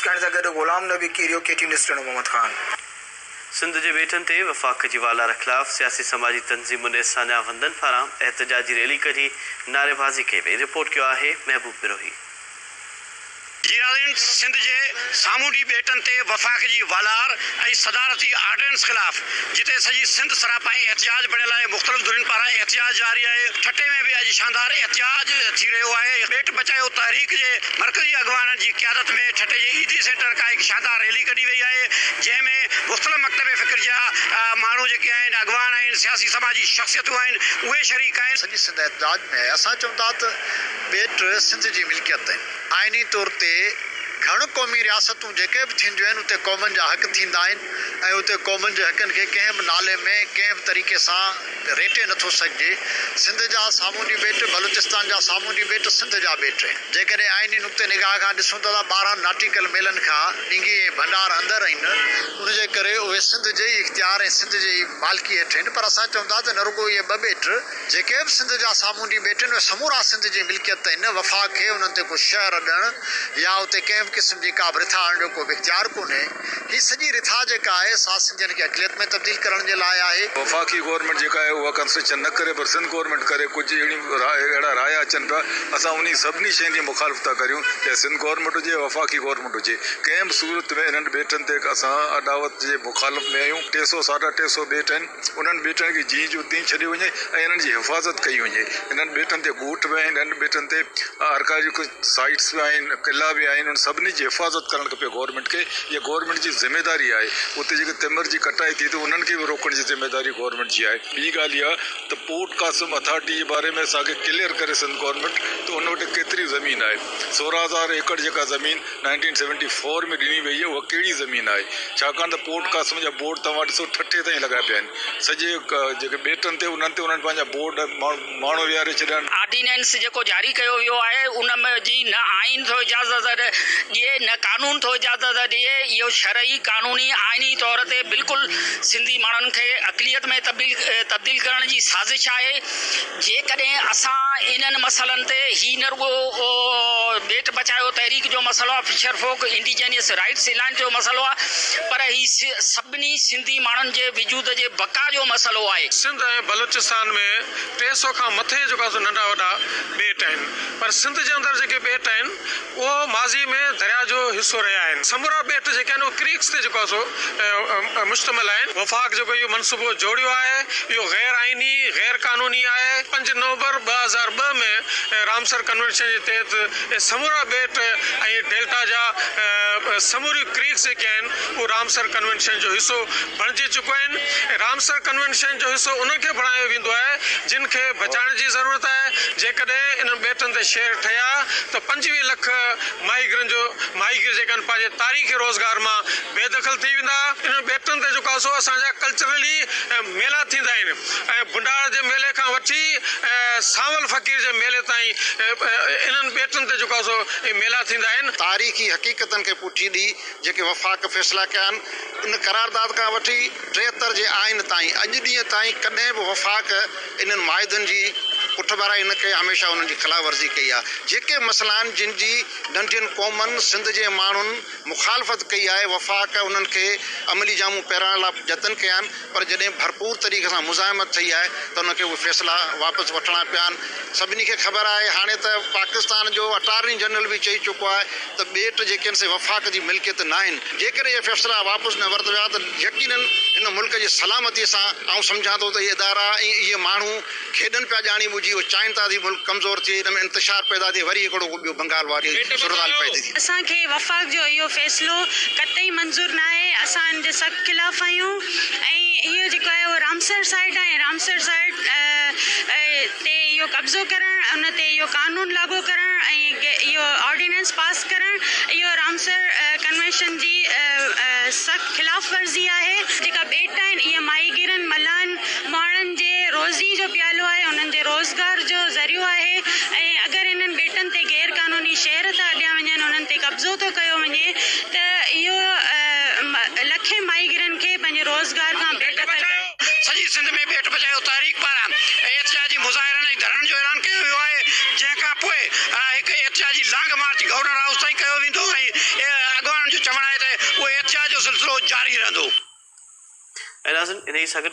جسڪاڻي سان گڏ Ghulam Nabi Kerio, K T news Tando Muhammad Khan. Sindh جي ٻيٽن تي وفاق جي والار خلاف سياسي سماجي تنظيمن ۽ ساڃاهه وندن پاران احتجاجي ريلي ڪڍي نعريبازي ڪئي وئي، رپورٽ ڪيو آهي محبوب بروهي. جي ناظرين سنڌ جي سامونڊي ٻيٽن تي وفاق جي والار ۽ صدارتي آرڊيننس خلاف جتي سڄي سنڌ سراپا احتجاج بڻيل آهي مختلف ڌرين پاران احتجاج جاري آهي ٺٽي ۾ به اڄ شاندار احتجاج ٿي رهيو آهي ٻيٽ بچايو تحريڪ جي مرڪزي اڳواڻن جي قيادت ۾ ٺٽي جي ايڌي سينٽر کان هڪ شاندار ريلي ڪڍي وئي آهي جنهن ۾ مختلف مڪتب فڪر جا ماڻهو جيڪي آهن اڳواڻ آهن سياسي سماجي شخصيتون آهن اهي شريڪ آهن. سڄي سنڌ احتجاج ۾ آهي اسان چئون ٿا ته ٻيٽ سنڌ جي ملڪيت آهن. آئيني طور تي گهڻ قومي رياستون جيڪي به ٿينديون آهن اتي قومن جا حق ٿيندا آهن ۽ اتي قومن جي حقن کي ڪنهن به نالي ۾ ڪنهن به طريقي سان ريٽي نٿو سگهجي. سنڌ جا سامونڊي ٻيٽ، بلوچستان جا سامونڊي ٻيٽ سنڌ جا ٻيٽ آهن. جيڪڏهن آئيني نقطي نگاهه کان ڏسون ته 12 ناٽيڪل ميلن کان ڏنگي ۽ ڀنڊار اندر آهن ان جي ڪري اهي سنڌ جي ئي اختيار ۽ سنڌ جي ئي مالڪي هيٺ آهن پر اسان چئون ٿا ته نه رڳو اهي ٻه ٻيٽ جيڪي به سنڌ جا سامونڊي ٻيٽ آهن اهي سمورا سنڌ جي ملڪيت آهن، وفاق کي انهن تي ڪو شهر اڏڻ يا اتي ڪنهن به قسم جي ڪا به رٿا آڻڻ جو ڪو به اختيار ڪونهي. هي سڄي رٿا جيڪا آهي سا سنڌين کي اقليت ۾ تبديل ڪرڻ جي لاء آهي. وفاقي گورنمينٽ جيڪا آهي اها ڪنسيشن نه ڪري پر سنڌ گورنمينٽ ڪري ڪجهه اهڙيون اهڙا رايا اچن پيا اسان انهي سڀني شين جي مخالفت ٿا ڪريون چاهي سنڌ گورنمينٽ هجي يا وفاقي گورنمينٽ هجي ڪنهن به صورت ۾ انهن ٻيٽن تي اسان اڏاوت جي مخالف ۾ آهيون ٽي سو ساڍا ٽي سو ٻيٽ آهن. انهن ٻيٽن کي جيئن جو تيئن ڇڏيو وڃي ۽ انهن جي حفاظت ڪئي وڃي. انهن ٻيٽن تي ڳوٺ به آهن، انهن ٻيٽن تي آرڪايوجيڪل سائيٽس به آهن، قلعا به آهن، انهن سڀني جي حفاظت ڪرڻ کپي گورنمينٽ کي، اها گورنمينٽ جي ذميداري آهي. اتي جيڪي تمر جي ڪٽائي ٿئي ٿي انهن کي به روڪڻ جي ذميداري گورنمينٽ جي آهي. ٻي ڳالهه اها ته پورٽ قاسم اٿارٽي جي باري ۾ اسان کي ڪليئر ڪري سنڌ گورنمينٽ ته ان وٽ ڪيتري زمين آهي. 16 هزار ايڪڙ جيڪا زمين نائنٽين سيونٽي فور ۾ ڏني وئي اها ڪهڙي زمين آهي ڇاڪاڻ ته پورٽ قاسم جا بورڊ توهان ڏسو ٺٽي تائين لڳا پيا آهن سڄي جيڪي ٻيٽن تي انهن تي انهن پنهنجا بورڊ ماڻهو ويهاري ڇڏيا آهن. آرڊيننس جيڪو جاري ڪيو ويو آهي ان ۾ جي نه آئين ٿو اجازت ڏئي نه قانون ٿو اجازت ڏئي اهو شرعي قانوني آئيني طور تي بلڪل سنڌي ماڻهن کي اقليت ۾ تبديل تبديل ڪرڻ جي سازش آهي. جيڪڏهن اسان انهن مسئلن تي هي نه رڳو ٻيٽ بچايو تحريڪ جو مسئلو آهي، fisher folk indigenous rights alliance جو مسئلو آهي پر هي سڀني سنڌي ماڻهن جي وجود جي بقا جو مسئلو آهي. سنڌ ۽ بلوچستان ۾ 300 کان مٿي جيڪو آهي سو ننڍا وڏا ٻيٽ آهن پر سنڌ جي اندر جيڪي ٻيٽ آهن اهو ماضي ۾ درياء جو حصو رهيا آهن. سمورا ٻيٽ جيڪي آهن اهي ڪريڪس تي جيڪو آهي سو مشتمل آهن. وفاق جيڪو اهو منصوبو جوڙيو آهي اهو غير آئيني، غير قانوني آهي. 5 نومبر 2002 ۾ رامسر ڪنوينشن جي تحت اهي سمورا ٻيٽ ۽ ڊيلٽا جا سموريون ڪريڪس جيڪي آهن اهو رامسر ڪنوينشن جو حصو بڻجي چڪو آهن ۽ رامسر ڪنوينشن جو حصو انهن کي بڻايو ويندو آهي جن کي بچائڻ جي ضرورت آهي جيڪڏهن انهن ٻيٽن تي شهر ٺهيا ته 25 لک ماهيگيرن جو ماهيگير جيڪي آهن پنهنجي تاريخي روزگار مان بي دخل ٿي ويندا انهن ٻيٽن تي جيڪو آهي سو اسان جا ڪلچرلي ميلا ٿيندا آهن ۽ ڀنڊار جي ميلي کان وٺي سانول فقير جي ميلي تائين انهن ٻيٽن تي جيڪو آهي سو ميلا ٿيندا آهن. تاريخي حقيقتن کي پٺي ڏئي جيڪي وفاق فيصلا ڪيا آهن، ان قرارداد کان وٺي 73 جي آئين تائين اڄ ڏينهن تائين ڪڏهن به وفاق انهن معاهدن جي پٺڀرائي نه ڪئي، هميشه انهن جي خلاف ورزي ڪئي آهي. جيڪي مسئلا آهن جن جي ننڍين قومن، سنڌ جي ماڻهن مخالفت ڪئي آهي، وفاق انهن کي عملي جامو پهرائڻ لاء جتن ڪيا آهن پر جڏهن ڀرپور طريقي سان مزاحمت ٿي آهي ته انهن کي اهي فيصلا واپس وٺڻا پيا آهن. سڀني کي خبر آهي هاڻي ته پاڪستان جو اٽارني جنرل به چئي چڪو آهي ته ٻيٽ جيڪي آهن سي وفاق جي ملڪيت ناهن، جيڪڏهن اهي فيصلا واپس نه ورتا ويا ته يقينن هن ملڪ جي سلامتي سان آئون سمجهان ٿو ته اهي ادارا ۽ اهي ماڻهو کيڏن پيا ڄاڻي ٻجهي اهي چاهين ٿا ته هي ملڪ ڪمزور ٿئي ان ۾ انتشار پيدا ٿئي وري هڪڙو ڪو ٻيو بنگال واري صورتحال پيدا ٿئي. اسان کي وفاق جو اهو فيصلو قطعي منظور ناهي، اسان ان جي سخت خلاف آهيون ۽ اهو جيڪو آهي اهو رامسر سائيٽ آهي ۽ رامسر سائيٽ تي اهو قبضو ڪرڻ ان تي اهو قانون لاڳو ڪرڻ ۽ اهو آرڊيننس پاس ڪرڻ اهو رامسر ڪنوينشن جي سخت خلاف ورزي آهي. جيڪا ٻيٽ آهن اهي ماهيگيرن، ملاحن، مهاڻن جي روزي جو پيالو آهي، انهن جي روزگار جو ذريعو آهي ۽ اگر انهن ٻيٽن تي غير قانوني شهر ٿا اڏيا وڃن، انهن تي قبضو ٿو ڪيو وڃي ته اهو لکين ماهيگيرن کي پنهنجي روزگار کان بي دخل ڪري. سڄي سنڌ ۾ ٻيٽ بچايو تحريڪ پاران احتجاجي مظاهرن ۽ ڌرڻن جو اعلان ڪيو ويو آهي، جنهن کان پوء هڪ احتجاجي لانگ مارچ گورنر هائوس تائين ڪيو ويندو ۽ اڳواڻن جو جو چوڻ آهي ته اهو احتجاج جو سلسلو جاري رهندو. ۽ ناظرين انهي سان گڏ.